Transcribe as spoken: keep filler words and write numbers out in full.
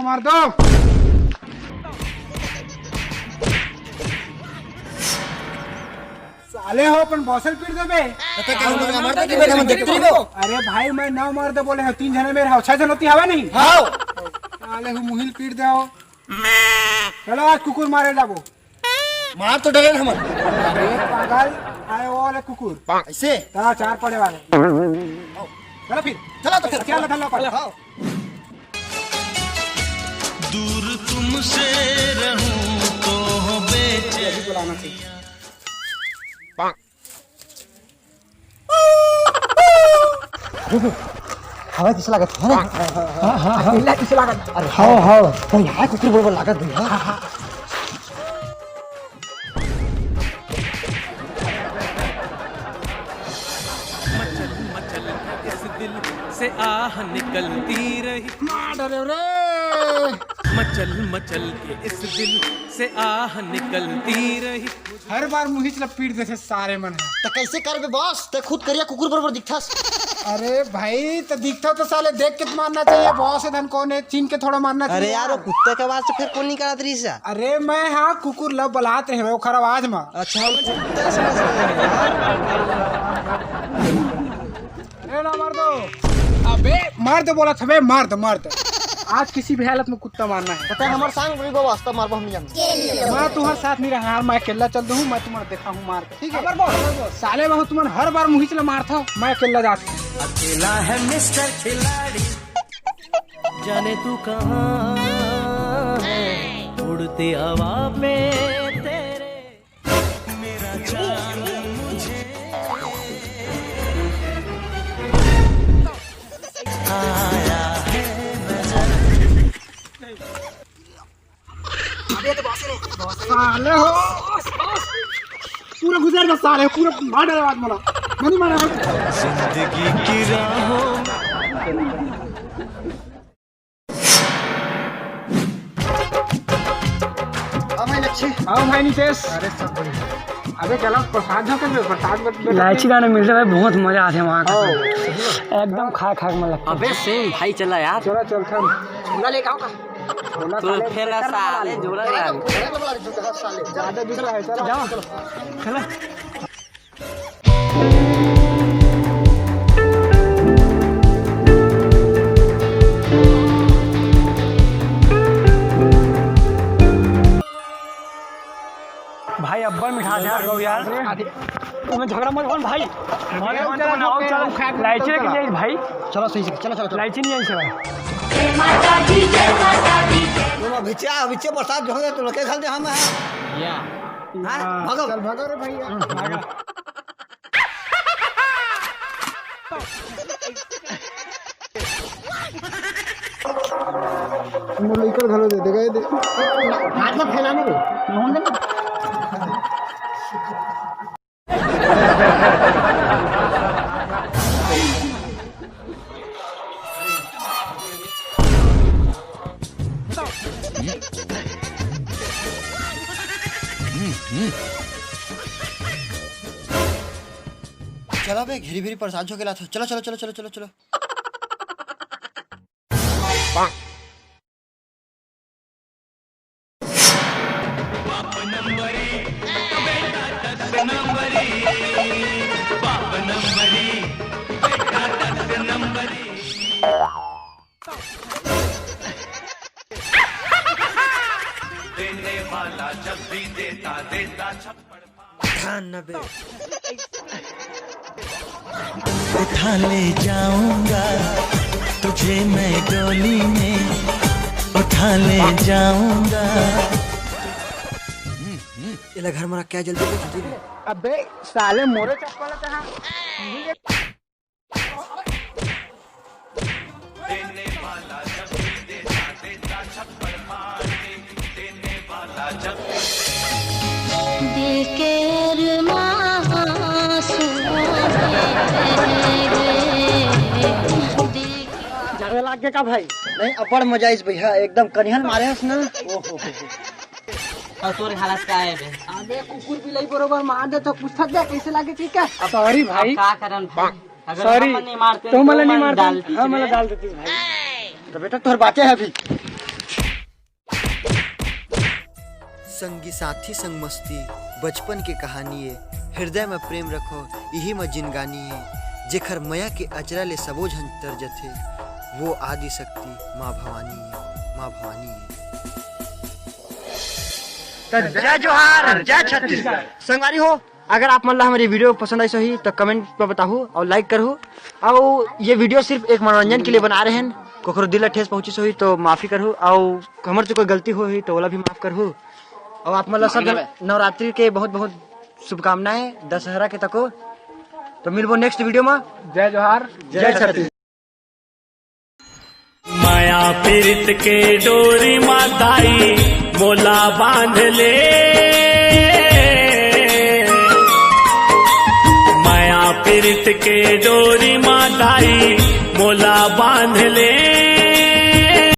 मार दो। साले हो, अपन बॉस ल पीट देबे। त का हम लोग मार दे, हम देखते रहिबो। अरे भाई, मैं नौ मार दे बोले हंव, तीन झन मेर हव, छह झन होती हवा नहीं। हाँ। साले हो, मुहिल पीट दे हो। चलो, आज कुकुर मारे जाबो। मार तो डरे हमन। अरे पागल, आए वो वाले कुकुर। ऐसे? हाँ, चार पड़े वाले। चलो फिर। चलो तो फिर। चलो, चलो, चलो। हाँ। दूर तुमसे रहूं तो हो बेचैन। अभी बुलाना चाहिए। हवा किसे लागत है ना? हाँ, हाँ, हाँ। अकेला किसे लागत? अरे, हाँ, हाँ। तो यहाँ कुकुर बरोबर लागत भैया। हाँ, हाँ। मचल मचल के इस दिल से आह निकलती रही। मार डरे रे। मचल मचल के इस दिल से आह निकलती रही। हर बार मुहिच ल पीट देथे सारे मन ह। त कैसे करबे बॉस? ते खुद करिया कुकुर बरोबर दिखथस। अरे भाई, त दिखथव त साले देख के त मारना चाहिए। बॉस ए धन कौन है, चिन्ह के थोड़ा मारना चाहिए। अरे यार, वो कुत्ते के आवाज तो फिर कौन निकालत रहिस यार? अरे मैं हाँ कुकुर ल बलात रहे ओखर आवाज म। अच्छा, हम कुत्ता समझ रहे हैं यार। अरे ना मार दो। अबे मार दो बोला था बे, मार दो, मार दो। आज किसी भी हालत में कुत्ता मारना है। पता है हमारे संग भी वास्ता मार हम जान। मैं तुम्हारे साथ नहीं रहा यार, मैं अकेला चल दूँ, मैं तुम्हारे देखा हूँ मार के। ठीक है? साले बहुत तुमन हर बार मुहिच ल मारथव, मैं अकेला जात हूँ। अकेला है मिस्टर खिलाड़ी, जाने तू कहाँ है, उड़ती हवा पे तेरे। मेरा चांद मुझे आया है नजर। साले हो, पूरा गुजर गया साले, पूरा मार डाले बात मला, मैं नहीं मारा। जिंदगी की राहों में। हाँ भाई लच्छी। हाँ भाई नितेश। अरे सब बढ़िया। अबे चलो प्रसाद झोंक के, प्रसाद बट, बट इलायची दाना मिलता है भाई, बहुत मजा आता है वहाँ का। हाँ। एकदम खा खा के मन लगता है। अबे सेम भाई, चला यार। चला चलथन। झूला लेके आओ का? झूला तो साले फिर चक्कर साले में झूला ले आ। झूला साले। ज्यादा दूसरा है, चलो। जाओ। चलो। भाई, अब्बड़ मिठास है यार, गौ यार। तुम्हें झगड़ा मत बोल भाई। अरे, मत चलो, बनाओ, चलो, चलो। लाइची लेके जाइए भाई। चलो, सही से, चलो, चलो, चलो। लाइची नहीं आई से भाई। जय माता दी, जय माता दी, जय। तुम अभी चा-, अभी चे बरसात जो है, तुम लोग के घर दे हम हैं। या। हाँ, हाँ, भागो। चल, भागो रे भैया, भागो। मोर लइका घलो दे देगा, ये दे। हाथ में फैलाने दो। मोहन दे ना। चला बे, घेरी भेरी प्रसाद झोंके लात हो। चलो, चलो, चलो, चलो, चलो, चलो। देने वाला जब भी देता, देता छप्पड़। ध्यान न दे। उठा ले जाऊंगा तुझे मैं डोली में, उठा ले जाऊंगा। एला घर में रख के आ जल्दी से, जल्दी। अबे साले, मोरे चप्पल ते हाँ। झगड़ा लाग गया का भाई? नहीं, अब्बड़ मजा आइस भैया, एकदम कनिहल मारे हस ना। ओहो। और तोर हालत का है बे? अबे कुकुर बिलाई बरोबर मार दे तो पूछत दे कैसे लागे, ठीक है? अब सॉरी भाई। अब का करन? अगर सॉरी, हम नहीं मारते तो तो मला नहीं मन मारते। डाल दीजिए। हाँ, मला डाल देती भाई। तो बेटा तोर बाते है अभी। संगी साथी संग मस्ती, बचपन के कहानी ए। हृदय म प्रेम रखो, इही म जिनगानी ए। जेखर मया के अचरा ले सबो झन तर जथे, वो आदि शक्ति माँ भवानी ए, माँ भवानी ए। त जय जोहार, जय छत्तीसगढ़। संगवारी हो, अगर आप मन ला हमर ये video पसंद आइस होही, त comment म बताहू अउ like करहू। अउ ये video सिर्फ एक मनोरंजन के लिए बना रहे हन, कोखरो दिल ला ठेस पहुँचिस होही, तो माफी करहू। अउ हमर से कोई गलती होही, तो ओला भी माफ करहू। अउ आप मन ला सब नवरात्रि के बहुत बहुत शुभकामनाएं, दशहरा के तको। तो मिलबो next video म। जय जोहार, जय छत्तीसगढ़। माया पीरित के डोरी मा दाई मोला बांध ले। माया पीरित के डोरी मा दाई मोला बांध ले।